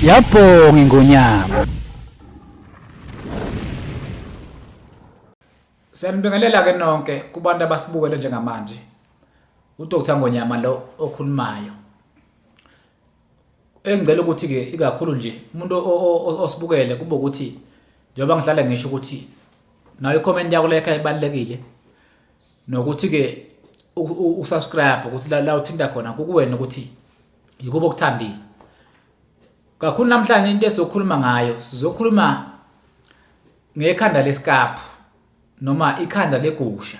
Yabhonga ingonyama. Siyanibingelela ke nonke kubantu abasibukele njengamanje. UDr Ngonyama lo okhulumayo. Engicela ukuthi ke ikakhulu nje umuntu osibukele kube ukuthi njengoba ngihlale ngisho ukuthi nayo i-comment yakho lekha ibalulekile nokuthi ke usubscribe ukuthi la uthinta khona kukuwena ukuthi yikubo okuthandile. Kakhulu namhlanje into esizokhuluma ngayo sizokhuluma ngekhanda lesikaphu noma ikhanda legusha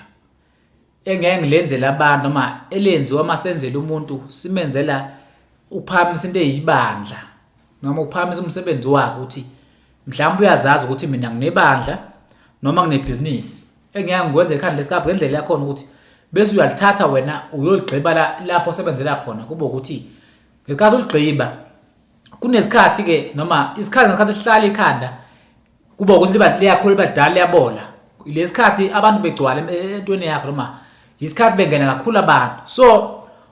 engeke ngilenzele abantu noma elenziwa uma senzela umuntu simenzela ukuphakamisa into eyibandla noma ukuphakamisa umsebenzi wakhe ukuthi mhlawumbe uyazazi ukuthi mina nginebandla noma nginebhizinisi engeke ngikwenze ikhanda lesikaphu ngendlela yakhona ukuthi bese uyalithatha wena uyoligqiba lapho osebenzela khona kube ukuthi ngesikhathi uligqiba kunesikhathi ke noma isikhathi ngesikhathi sihlala ikhanda kuba ukuthi liba liyakhula liba dala liyabola lesikhathi abantu begcwala entweni yakho noma isikhathi bengena kakhulu abantu so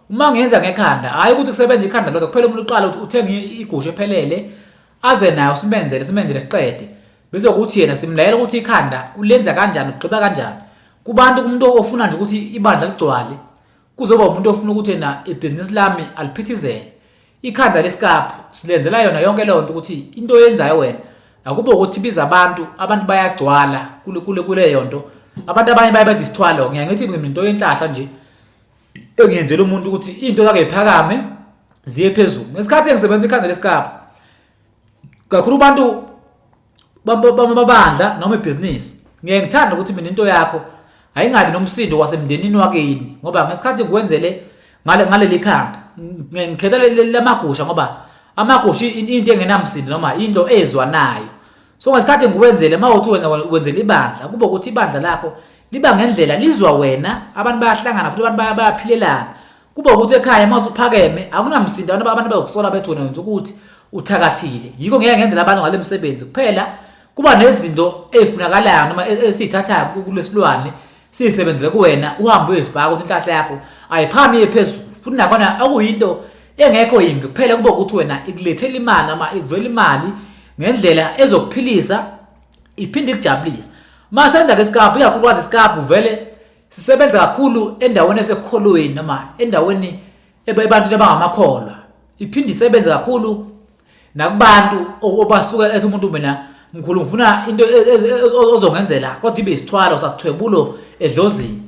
uma ngenza ngekhanda hayi ukuthi kusebenza ikhanda lodwa kuphela umuntu uqala ukuthi uthenge igusha ephelele aze nayo simenzele simenzele siqede bese ukuthi yena simlayela ukuthi ikhanda ulenza kanjani ugqiba kanjani kubantu kumuntu ofuna nje ukuthi ibandla ligcwale kuzoba umuntu ofuna ukuthi yena ibhizinisi lami aliphithizele ikhanda lesikaphu silenzela yona yonke leyo nto ukuthi into oyenzayo wena akube ukuthi biza abantu abantu bayagcwala kule kule kuleyo nto abantu abanye baye benza isithwalo ngiyaye ngithi mina into yenhlahla nje engiyenzela umuntu ukuthi into zakhe iphakame ziye phezulu ngesikhathi engisebenza ikhanda lesikaphu kakhulu abantu bamabandla noma ibhizinisi ngiye ngithanda ukuthi mina into yakho ayingabi nomsindo wasemndenini wakini ngoba ngesikhathi ngikwenzele ngale ngaleli khanda ngikhetha lamagusha ngoba amagusha into engenamsindo noma into ezwanayo so ngesikhathi ngikwenzele uma uthi wena wenzela ibandla kuba ukuthi ibandla lakho liba ngendlela lizwa wena abantu bayahlangana futhi abantu bayaphilelana Kuba ukuthi ekhaya uma usuphakeme akunamsindo abantu abantu bayokusola bethi wena wenza ukuthi uthakathile. Yikho ngeke ngenzela abantu ngale msebenzi kuphela kuba nezinto ezifunakalayo noma e-, esiyithathayo kulesilwane siyisebenzele kuwena uhambe uyoyifaka ukuthi inhlahla yakho ayiphakame iye phezulu futhi nakhona okuyinto engekho yimbi kuphela kuba ukuthi wena ikulethela imali noma ikuvela imali ngendlela ezokuphilisa iphinde ikujabulise. Masenza ke isikabhu ikakhulukazi isikabhu vele Sisebenza kakhulu endaweni esekholweni noma endaweni ebantwini abangamakholwa. Iphinde isebenze kakhulu nakubantu obasuke ethi umuntu mina mkhulu ngifuna into e, e, e, ozongenzela kodwa ibe isithwalo sasithwebulo edlozini.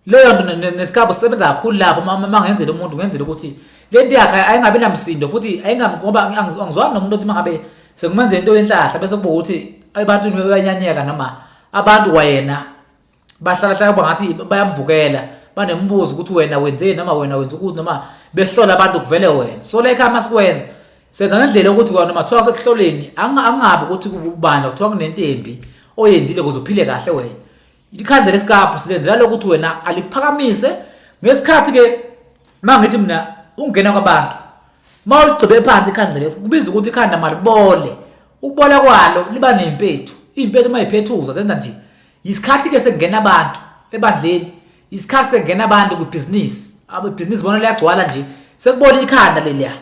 Leyo nto nesikhabu sisebenza kakhulu lapho uma ngenzela umuntu ngenzela ukuthi le nto yakhe ayingabi namsindo futhi ayingabi ngoba angizwani nomuntu othi uma ngabe sekumenzela into yenhlahla bese kuba ukuthi ebantwini uyanyanyeka noma abantu kwayena bahlala hlala kuba ngathi bayamvukela banembuzo ukuthi wena wenzeni noma wena wenza ukuthi noma behlola abantu kuvele wena so la ekhaya masikwenza senza ngendlela yokuthi wena noma kuthiwa sekuhloleni angabi ukuthi ubandla kuthiwa kunentembi oyenzile ukuze uphile kahle wena ikhanda lesikaphu silenzela lokuthi wena alikuphakamise ngesikhathi ke mangithi mina ungena kwabantu uma uligqibe phansi ikhanda le kubiza ukuthi ikhanda malibole ukubola kwalo liba nempethu iy'mpethu uma yiphethuza zenza nje Yisikhathi ke sekungena abantu ebandleni, isikhathi sekungena abantu kwibhizinisi. Abebhizinisi bona liyagcwala nje. Sekubola ikhanda leliya.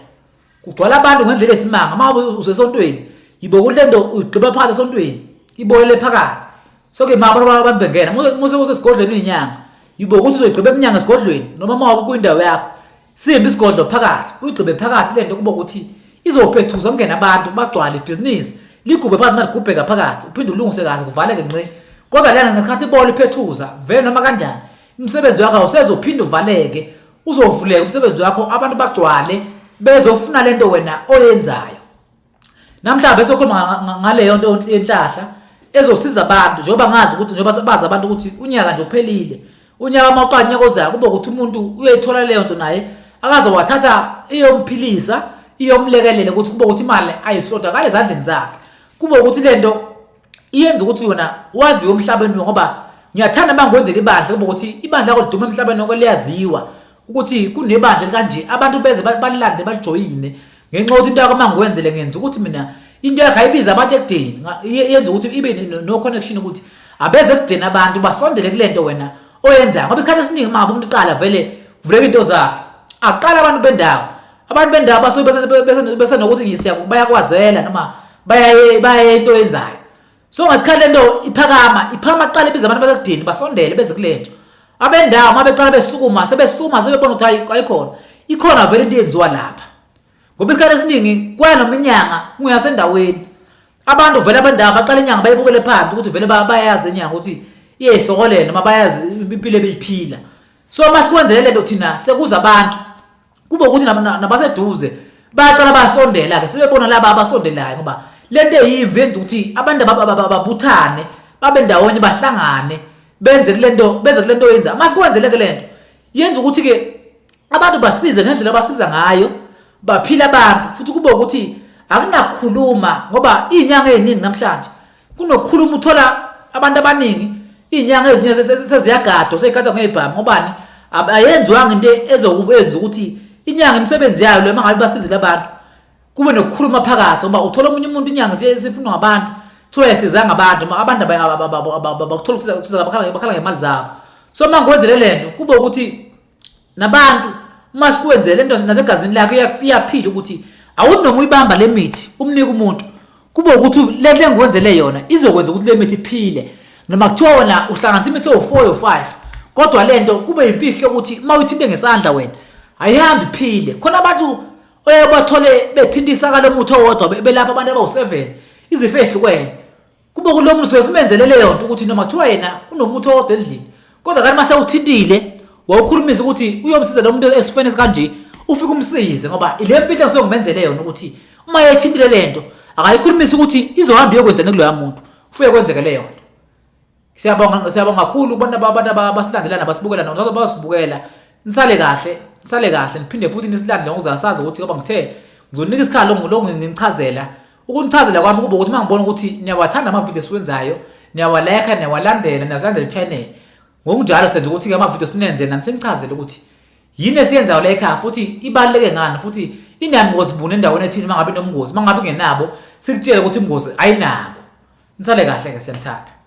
Kugcwala abantu ngendlela esimanga. Uma usesontweni, yibo ukuthi lento uyigqiba phakathi esontweni, ibolele phakathi. So ke mama abantu bengena, muse usesigodlweni inyanga. Yibo ukuthi uzoyigqiba emnyango esigodlweni noma uma kwindawo yakho. Simba isigodlo phakathi, uyigqibe phakathi lento kuba ukuthi izophethuza kungena abantu bagcwale ibhizinisi ligubhe phakathi maligubheka phakathi uphinde ulungise kahle kuvaleke ngqi kodwa lena ngesikhathi ibola iphethuza vele noma kanjani umsebenzi wakho awusezophinde uvaleke uzovuleka umsebenzi wakho abantu bagcwale bezofuna lento wena oyenzayo Namhlanje besokhuluma ngaleyo nto yenhlahla ezosiza abantu njengoba ngazi ukuthi njengoba bazi abantu ukuthi unyaka nje uphelile. Unyaka uma uqala unyaka ozayo kuba ukuthi umuntu uyayithola leyo nto naye akaze wathatha iyomphilisa iyomlekelela ukuthi kuba ukuthi imali ayisodakala ezandleni zakhe. Kuba ukuthi lento iyenza ukuthi yona waziwe emhlabeni ngoba ngiyathanda uma ngikwenzela ibandla kuba ukuthi ibandla lakho liduma emhlabeni wonke liyaziwa ukuthi kunebandla elikanje abantu beze balilande balijoyine ngenxa yokuthi into yakho uma ngikwenzele ngenza ukuthi mina into yakho ayibize abantu ekudeni yenza ukuthi ibe no connection ukuthi abeze ekudeni abantu basondele kule nto wena oyenzayo ngoba isikhathi esiningi uma ngabe umuntu uqala vele kuvuleka into zakhe aqala abantu bendawo. Abantu bendawo basuke besenokuthi bayakwazela noma bayaye bayaye into oyenzayo. So ngesikhathi lento iphakama, iphakama kuqala ibiza abantu basekudini basondele beze kulento. Abendawo uma beqala besukuma, sebesukuma sebebona ukuthi hayi ayikhona. Ikhona vele into eyenziwa lapha. Ngoba isikhathi esiningi kwaya noma inyanga kungasendaweni. Abantu vele abendawo baqala inyanga bayibukele phansi ukuthi vele bayazi inyanga ukuthi iyayisokolela noma bayazi impilo ebeyiphila. So uma sikwenzele lento thina sekuza abantu kube ukuthi nabaseduze bayaqala basondela-ke sebebona laba abasondelayo ngoba le nto eyimvi yenza ukuthi abantu babuthane babe ndawonye bahlangane benze kule nto benze kule nto yenza uma sikwenzele-ke le nto yenza ukuthi-ke abantu basize ngendlela abasiza ngayo baphila abantu futhi kube ukuthi akunakukhuluma ngoba iy'nyanga ey'ningi namhlanje kunokukhuluma uthola abantu abaningi iy'nyanga ezinye seziyagadwa sey'gadwa ngey'bhamu ngobani ayenziwanga into ezokubenza ukuthi inyanga imisebenzi yayo le mangabe basizile abantu kube nokukhuluma phakathi ngoba uthola omunye umuntu inyanga sifunwa ngabantu kuthiwa yasizanga abantu noma abantu bakuthola ukusiza bakhala ngemali zabo. So uma ngikwenzele le nto kube ukuthi nabantu uma sikwenzele lento nasegazini lakho iyaphila ukuthi awuthi noma uyibamba le mithi umnike umuntu kube ukuthi le nto engikwenzele yona izokwenza ukuthi le mithi iphile noma kuthiwa wena uhlanganisa imithi ewu-4 yo-5 kodwa le nto kube yimfihlo ukuthi uma uyithinte ngesandla wena ayihambi iphile. Khona abantu oye bathole bethinta isaka lomuthi owodwa belapha abantu abawu-7 izifo ezihlukene. Kube kulo muntu suke simenzele leyo nto ukuthi noma kuthiwa yena unomuthi owodwa endlini kodwa kanti mase uthintile wawukhulumisa ukuthi uyomsiza lo muntu esifeni esikanje ufike umsize ngoba ile mfihlo engisuke ngimenzele yona ukuthi uma yethintile le nto akayikhulumisi ukuthi izohamba iyokwenzani kuloya muntu ufike kwenzeke leyo nto. Siyabonga, siyabonga kakhulu kubantu abantu abasilandela nabasibukela nabo basibukela. Nisale kahle, nisale kahle niphinde futhi nisilandele ngokuzasazi ukuthi ngoba ngithe ngizonika isikhala lo nginichazela. Ukunichazela kwami kube ukuthi uma ngibona ukuthi niyawathanda amavidiyo esiwenzayo, niyawalayikha, niyawalandela, niyazilandela i-channel. Ngokunjalo senza ukuthi-ke amavidiyo sinenzele nani sinichazele ukuthi yini esiyenzayo la ekhaya futhi ibaluleke ngani futhi inabungozi buni endaweni ethile uma ngabe inobungozi, uma ngabe ingenabo sikutshele ukuthi ubungozi ayinabo. Nisale kahle-ke, siyanithanda.